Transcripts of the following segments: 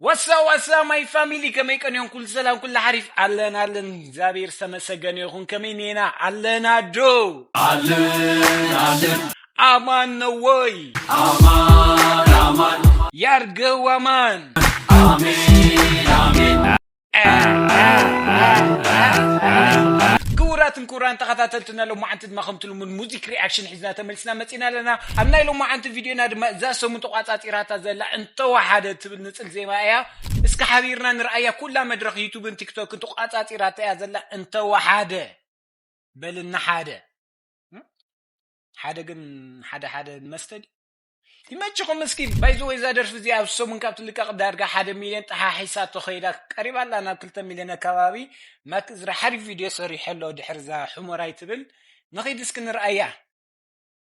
ወሳ ወሳ ማይ ፋሚሊ፣ ከመይ ቀንዮም? ኩሉ ሰላም፣ ኩሉ ሓሪፍ? ኣለን ኣለን፣ እግዚኣብሔር ዝተመሰገነ ይኹን። ከመይ ኔና? ኣለና ዶ? ኣለን ኣለን። ኣማን ነው ወይ? ኣማን ኣማን። ያርገው ኣማን። ኣሜን ኣሜን። ክቡራትን ክቡራን ተኸታተልትና፣ ሎማዓንቲ ድማ ከምቲ ልሙድ ሙዚክ ሪኣክሽን ሒዝና ተመልስና መፂና ኣለና። ኣብ ናይ ሎማዓንቲ ቪድዮና ድማ እዛ ሰሙን ተቋፃፂራታ ዘላ እንተወሓደ ትብል ንፅል ዜማ እያ። እስኪ ሓቢርና ንርኣያ። ኩላ መድረኽ ዩቱብን ቲክቶክን ተቋፃፂራታ እያ ዘላ። እንተወሓደ በልና ሓደ። እም? ሓደ ግን፣ ሓደ ሓደ ንመስተ ድዩ? ይመችኹም እስኪ። ባይ ዘ ወይ፣ እዛ ደርፊ እዚኣ ኣብ ሰሙን ካብ ትልቀቕ ዳርጋ ሓደ ሚልዮን ጠሓሒሳቶ ከይዳ፣ ቀሪባ ኣላ ናብ ክልተ ሚልዮን ኣካባቢ። ማክ እዝራ ሓሪፍ ቪድዮ ሰሪሑ ኣሎ ድሕሪ እዛ ሕሞራይ ትብል። ንኺድ እስኪ ንርኣያ።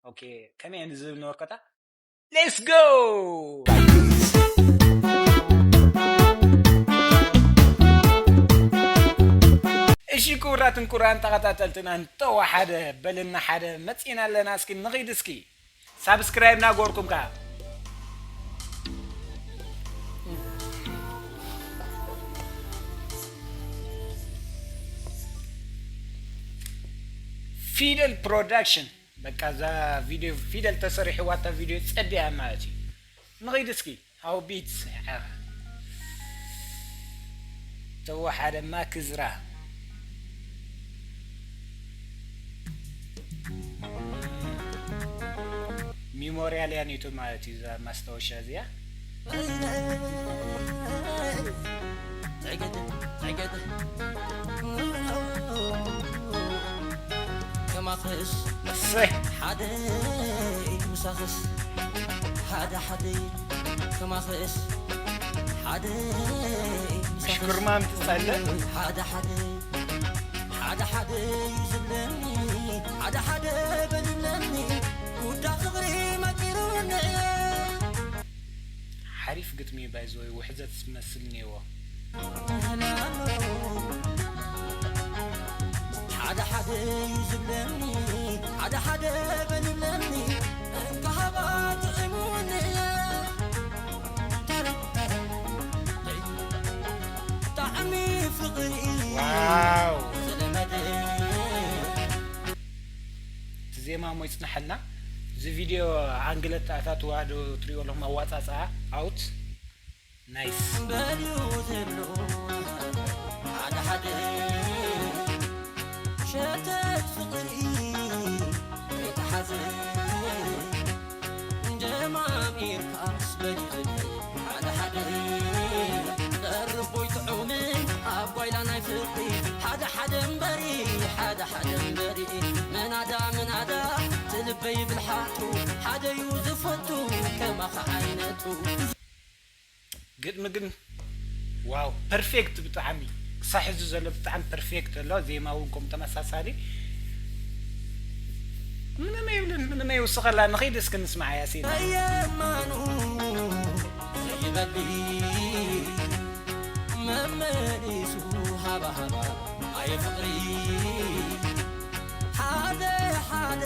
ኦኬ፣ ከመይ እየን ዝብል ነበርኮታ? ሌትስ ጎ! እሺ፣ ክቡራትን ክቡራን ተኸታተልትና፣ እንተወሓደ በልና ሓደ መፂና ኣለና። እስኪ ንኺድ እስኪ። ሳብስክራይብ ናገርኩም ከኣ። ፊደል ፕሮዳክሽን፣ በቃ እዛ ቪድዮ ፊደል ተሰሪሕዋ፣ እታ ቪድዮ ጸዲያ ማለት እዩ። ንኸይድ እስኪ፣ ሃው ቢትስ። ተወሓደ ማክ እዝራ። ሚሞርያል እያ ኔቶ ማለት እዩ፣ እዛ ማስታወሻ እዚኣ። ከማኽስ እሰይ። ሓደ እዩ ምሳኽስ፣ ሓደ ሓደ እዩ ከማኽስ፣ ሓደ እዩ ምሳኽስ፣ ሽኩርማም ትጸልእ። ሓደ ሓደ ሓደ ሓደ እዩ ዝብለኒ፣ ሓደ ሓደ በልብለኒ፣ ጉዳ ፍቕሪ መቂሩኒ። ሓሪፍ ግጥሚ ባይ ዘ ወይ፣ ውሕዘት ዝመስል እኒሄዎ። ሓደ ሓደ እዩ ዝብለኒ፣ ሓደ ሓደ በልብለኒ፣ እንካ ሃባ ጥዕሙኒ። ጣዕሚ ፍቕሪ ዋው። ዝለመደ። እቲ ዜማ እሞ ይጽናሐልና። እዚ ቪድዮ ኣንግለት ኣታ ተዋህዶ ትሪኦ ኣለኹም፣ ኣዋጻጽኣ ኣውት ናይስ። በልዩ ዘሎ ሓደ ሓደ ሸተት ፍቕሪ የተሓዘ ጀማሚርካስ በሊዕኒ ሓደ ሓደ ቀርቦይ ጥዑምን ኣብ ጓይላ ናይ ፍቕሪ ሓደ ሓደ እምበሪ ሓደ ሓደ እምበሪ ምናዳ ምናዳ ትልበይ ብልሓቱ ሓደዩ ዝፈቱ ከማኻ ዓይነቱ። ግጥሚ ግን ዋው ፐርፌክት ብጣዕሚ ክሳብ ሕዚ ዘሎ ብጣዕሚ ፐርፌክት ኣሎ። ዜማ እውን ከም ተመሳሳሊ ምንም የብልን፣ ምንም የውስኸላ። ንኸይድ እስኪ ንስማዓ ያሲን። ኣየማኑ ዘይበሊ መመሊሱ ሃባ ሃባ ኣየ ፍቕሪ ሓደ ሓደ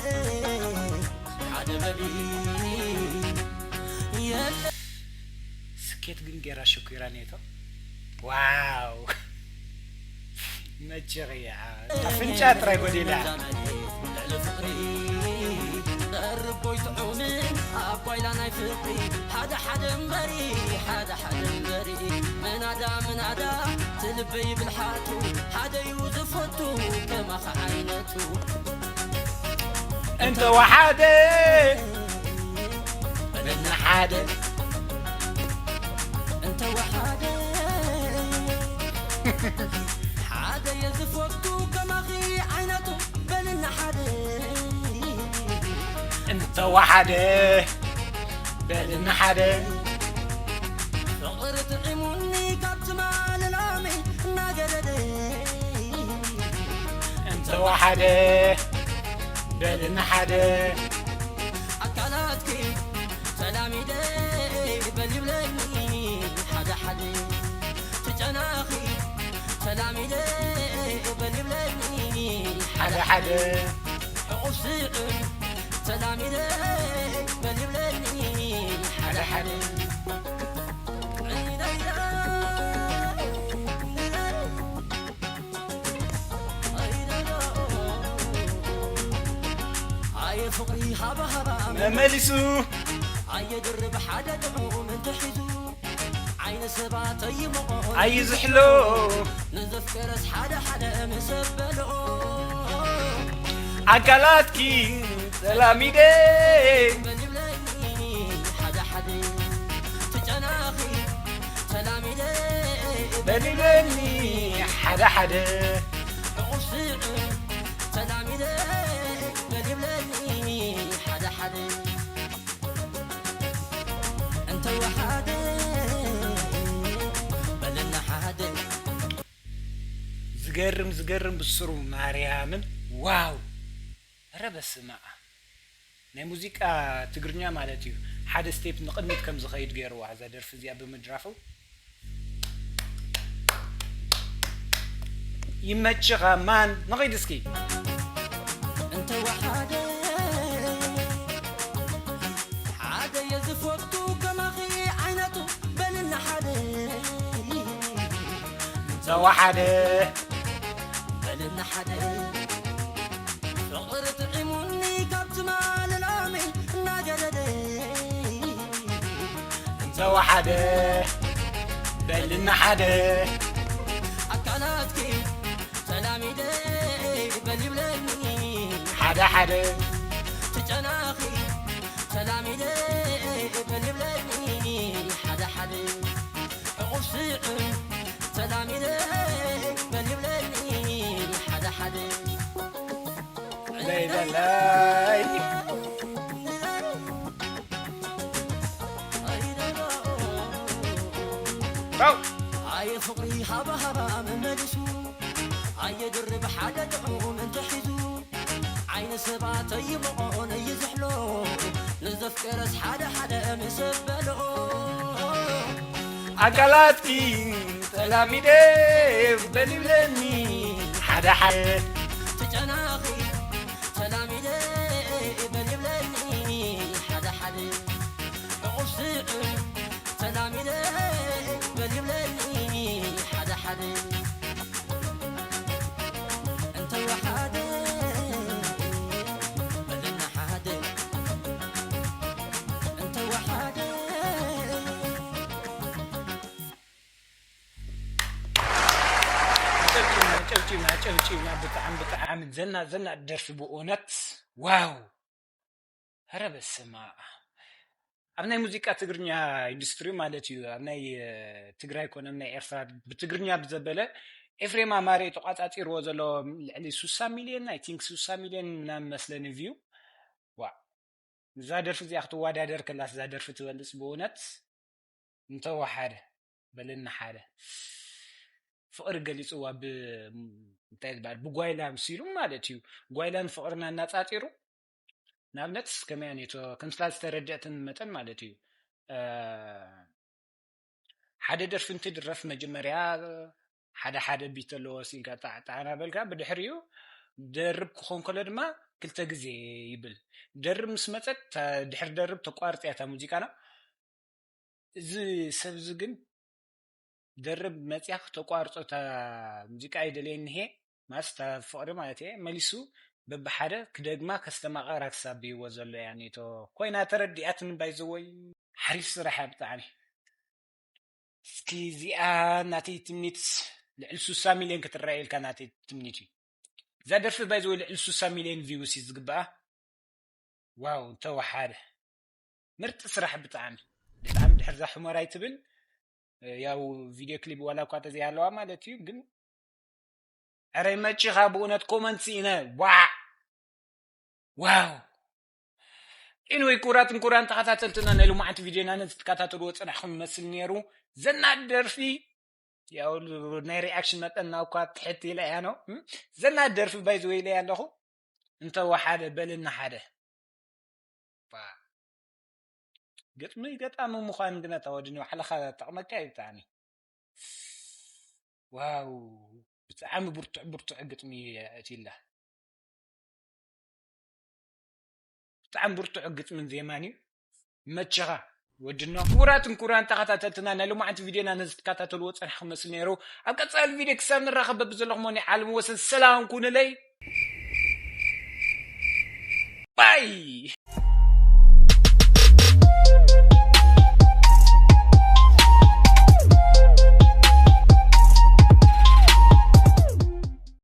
ሓደ በሊ የለ። ስኬት ግን ጌራ ሸኲራ ኔቶ። ዋው መቸኽያ ኣፍንጫ ጥራይ ጎዲላ። ልዕሊ ፍቕሪ ቀርቦይ ጥዑምን ኣብ ጓይላ ናይ ፍቕሪ ሓደ ሓደ እምበሪ ሓደ ሓደ እምበሪ ምናዳ ምናዳ ትልበይ ብልሓቱ ሓደዩ ዝፈቱ ከማኻ ዓይነቱ። እንተ ወሓደ በልና ሓደ እንተ ወሓደ ሓደ የዝፈቱ ከማኺ ዓይነቱ በልና ሓደ እንተ ወሓደ በልና ሓደ ፍቕሪ ጥዒሙኒ ካብ ትማሊ ላሚ እናገደደ እንተ ወሓደ በልና ሓደ ኣካላትኪ ተላሚደ በል ይብለኒ ሓደ ሓደ ትጨናኺ ተላሚደ በል ይብለኒ ሓደ ሓደ ሕቑፍ ስዕም ተላሚደ በል ይብለኒ ሓደ ሓደ መመሊሱ ኣየድርብ ሓደ ጥዑም እንተሒዙ ዓይነ ሰባት ኣይሞቖ ኣይዝሕሎ ንዘፍቀረስ ሓደ ሓደ ምሰበሎ ኣካላትኪ ተላሚደ በል ይብለኒ ሓደ ሓደ ትጨናኺ ተላሚደ በል ይብለኒ ሓደ ሓደ ዕቑብ ስዕብ ተላሚደ በል ይብለኒ ሓደ ሓደ እንተወሓደ በለና ሓደ ዝገርም ዝገርም ብስሩ ማርያምን ዋው ኧረ በስመ ኣብ ናይ ሙዚቃ ትግርኛ ማለት እዩ ሓደ ስቴፕ ንቕድሚት ከም ዝኸይድ ገይርዋ እዛ ደርፊ እዚኣ ብምድራፉ ይመችኻ ማን ንኺድ እስኪ እንተወሓደ ሓደ የዝፈቱ ከማኺ ዓይነቱ በልና ሓደ ተዋሓደ በልና ሓደ ፍቕሪ ጥዒሙኒ ካብ ትማሊ ሎሚ እናገደደ ተዋሓደ በልና ሓደ ኣካላትኪ ተላሚደ በል ይብለኒ ሓደ ሓደ ትጨናኺ ተላሚደ በል ይብለኒ ሓደ ሓደ ዕቑብ ስዕብ ተላሚደ በል ይብለኒ ሓደ ሓደ ለይለለይ ኣየ ፍቕሪ ሃባ ሃባ መመሊሱ ኣየ ድርብ ሓደ ጥዑም እንተሒዙ ዓይነ ሰባት ኣይሞቖ ነይዝሕሎ ንዘፍቀረስ ሓደ ሓደ ምስ በልኦ ኣካላትኪ ተላሚደ በል ይብለኒ ሓደ ሓደ ትጨናኺ ተላሚደ በል ይብለኒ ሓደ ሓደ ዕቑብ ስዕብ ተላሚደ በል ይብለኒ ሓደ ሓደ እንተወሓደ በለና ሓደ እንተወሓደ ጨብጭብና ጨብጭብና ብጣዕሚ ብጣዕሚ ዘና ዘና ደርፊ ብእውነት ዋው ኧረ በስመ ኣብ ኣብ ናይ ሙዚቃ ትግርኛ ኢንዱስትሪ ማለት እዩ ኣብ ናይ ትግራይ ኮነ ናይ ኤርትራ ብትግርኛ ብዘበለ ኤፍሬም ኣማረ ተቋፃፂርዎ ዘሎ ልዕሊ ሱሳ ሚልዮን ኣይ ቲንክ ሱሳ ሚልዮን ምናምን መስለኒ ቪው ዋ እዛ ደርፊ እዚኣ ክትወዳደር ከላስ እዛ ደርፊ ትበልፅ ብእውነት እንተወሓደ በለኒ ሓደ ፍቕሪ ገሊፅዋ ብ እንታይ ዝበሃል ብጓይላ ምሲሉ ማለት እዩ ጓይላን ፍቕርና እናፃፂሩ ንኣብነት ከመያ ኔቶ ከምስላ ዝተረድአትን መጠን ማለት እዩ ሓደ ደርፊ እንትድረፍ መጀመርያ ሓደ ሓደ ቢት ኣለዎ ሲልካ ጣዕጣዕና በልካ ብድሕሪኡ ደርብ ክኾን ከሎ ድማ ክልተ ግዜ ይብል ደርብ ምስ መፀት ድሕሪ ደርብ ተቋርፅያ እታ ሙዚቃና እዚ ሰብ እዚ ግን ደርብ መፅያ ክተቋርፆ እታ ሙዚቃ ኣይደለየኒ እየ ማስ እታ ፍቕሪ ማለት እየ መሊሱ በብሓደ ክደግማ ከስተማቐራ ክሳብ ብይዎ ዘሎ እያ ኔቶ ኮይና ተረዲኣትኒ ባይዘወይ ሓሪፍ ስራሕ እያ ብጣዕሚ እስኪ እዚኣ ናተይ ትምኒት ልዕሊ ሱሳ ሚልዮን ክትረኣየልካ ናተይ ትምኒት እዩ እዛ ደርፊ ባይዘወይ ልዕሊ ሱሳ ሚልዮን ቪውስ እዩ ዝግበኣ ዋው እንተወሓደ ምርጢ ስራሕ ብጣዕሚ ብጣዕሚ ድሕርዛ ሕሞር ኣይትብል ያው ቪድዮ ክሊፕ ዋላ እኳ ተዘይሃለዋ ማለት እዩ ግን ዕረይ መጪኻ ብእውነት ኮመንት ስኢነ ዋዕ ዋው ኢንወይ ክቡራትን ክቡራን ተኸታተልትና ናይ ሎማዓንቲ ቪድዮና ነዚ ትከታተልዎ ፀናሕኩም ይመስል ነይሩ ዘናድ ደርፊ ያው ናይ ሪኣክሽን መጠን ናብ እኳ ትሕት ኢለ እያ ነው ዘናድ ደርፊ ባይዝወይ ኢለ ኣለኹ እንተ ወሓደ በልና ሓደ ግጥሚ ገጣሚ ምዃን ግን ኣታ ወዲ ንባዕልኻ ጠቕመካ እዩ ብጣዕሚ ዋው ብጣዕሚ ብርቱዕ ብርቱዕ ግጥሚ ኣእትዩላ ብጣዕሚ ብርቱዕ ግጥምን ዜማን እዩ መችኻ ወድና ክቡራትን ክቡራን ተኸታተልትና ናይ ሎማዓንቲ ቪድዮና ነዚ ትከታተልዎ ፀናሕኩም መስል ነይሩ ኣብ ቀፃሊ ቪድዮ ክሳብ ንራኸብ በብዘለኹም ናይ ዓለም ወሰን ሰላም ኩኑለይ ባይ።